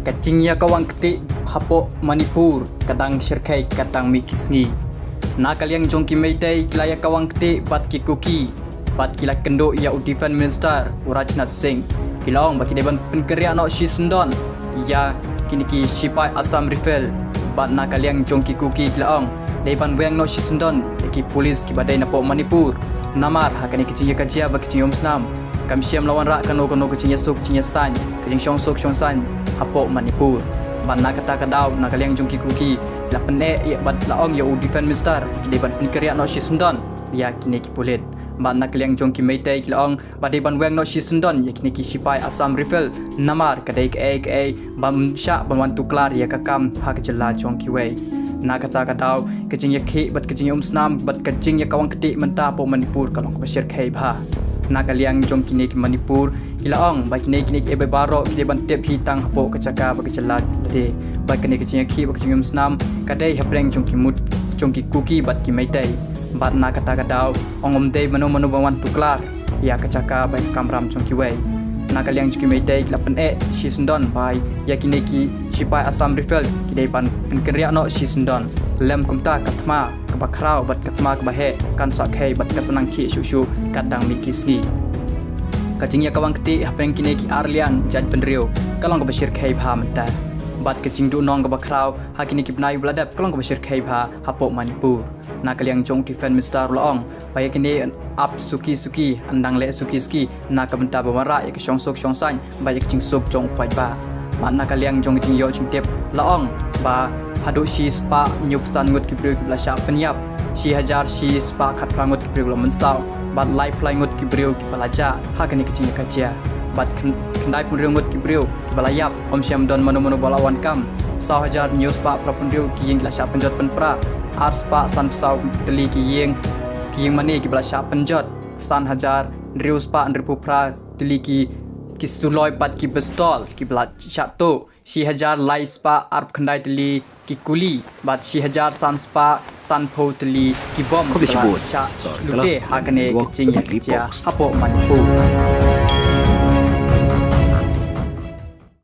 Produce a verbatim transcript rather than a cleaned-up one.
Ka jingïakawang ktieh hapoh Manipur ka dang shyrkhei ka dang mih ki sngi. Na ka liang jong ki Meitei ki la ïakawang ktieh bad ki Kuki bad ki la kynduh ïa u Defence Minister u Rajnath Singh. Ki la ong ba ki dei ban pynkynriah noh shisyndon ïa kine ki shipai Assam Rifle. Bad na ka liang jong ki Kuki ki la ong dei ban weng noh shisyndon ïa ki pulit kiba dei napoh Manipur. Namar ha kane ka jingïakajia bad ka jingïaumsnam kam shym la wanrah kano kano ka jingïasuk jingïasaiñ, ka jingshong suk shong saiñ hapoh Manipur. Bad na kata ka daw na ka liang jong ki Kuki la pyneh ïa bad la ong ïa u Defence Minister ba ki dei ban pynkynriah noh shisyndon ïa kine ki pulit. Bad na ka liang jong ki Meitei ki la ong ba dei ban weng noh shisyndon ïa kine ki shipai Assam Rifle namar ka dei kaei kaei bym shah ban wan tuklar ïa ka kam ha ka jylla jong kiwei. Na kata ka daw ka jingïakhih bad ka jingïaumsnam bad ka jingïakawang ktieh mynta hapoh Manipur ka long kaba shyrkhei bha. Na ka liang jong kine ki Manipur ki la ong ba kine kine kiei baroh ki dei ban tip hi tang hapoh ka jaka bad ka jylla lade. Bad kane ka jingïakhih bad ka jingïaumsnam ka dei hapdeng jong ki mut jong ki Kuki bad ki Meitei. Bad na kata ka daw ong ym dei mano mano ban wan tuklar ïa ka jaka bad ka kamram jong kiwei. Na ka liang jong ki Meitei ki la pyneh shisyndon ba ïa kine ki shipai Assam Rifle ki dei ban pynkynriah noh shisyndon. Lym kumta ka thma kaba khraw bad ka thma kaba heh kan sah khei bad ka sa nang khih shuh shuh kat dang mih ki sngi. Ka jingïakawang ktieh hapdeng kine ki arliang jaitbynriew ka long kaba shyrkhei bha mynta. Bad ka jingduhnong kaba khraw ha kine ki bnai ba la dep ka long kaba shyrkhei bha hapoh Manipur. Na ka liang jong u Defence Minister u la ong ba ïa kine yn ap suki suki, yn dang leh suki suki na ka bynta ban wanrah ïa ka shong suk shong saiñ bad ïa ka jingsuk jong u paidbah. Bad na ka liang jong ka jingïoh jingtip la ong ba haduh shispah hynñiewphew san ngut ki briew kiba la shah pynïap, shi hajar shispah khatphra ngut ki briew kiba la mynsaw bad laiphew lai ngut ki briew kiba la jah ha kane ka jingïakajia. Bad khyn-, khyndaiphew hynriew ngut ki briew kiba la ïap, ym shym don mano mano ba la wan kam. Saw hajar hynñiewspah phraphew hynriew ki ïing ki la shah pynjot pynpra, arspah sanphew saw tylli ki ïing, ki ïing mane kiba la shah pynjot, san hajar hynriewspah hynriewphew phra tylli ki, ki suloi bad ki pistol kiba la shah tuh, shi hajar laispah arphew khyndai tylli ki kuli bad shi hajar sanspah sanphew tylli ki bom kiba la shah lute ha kane ka jingïakajia hapoh Manipur.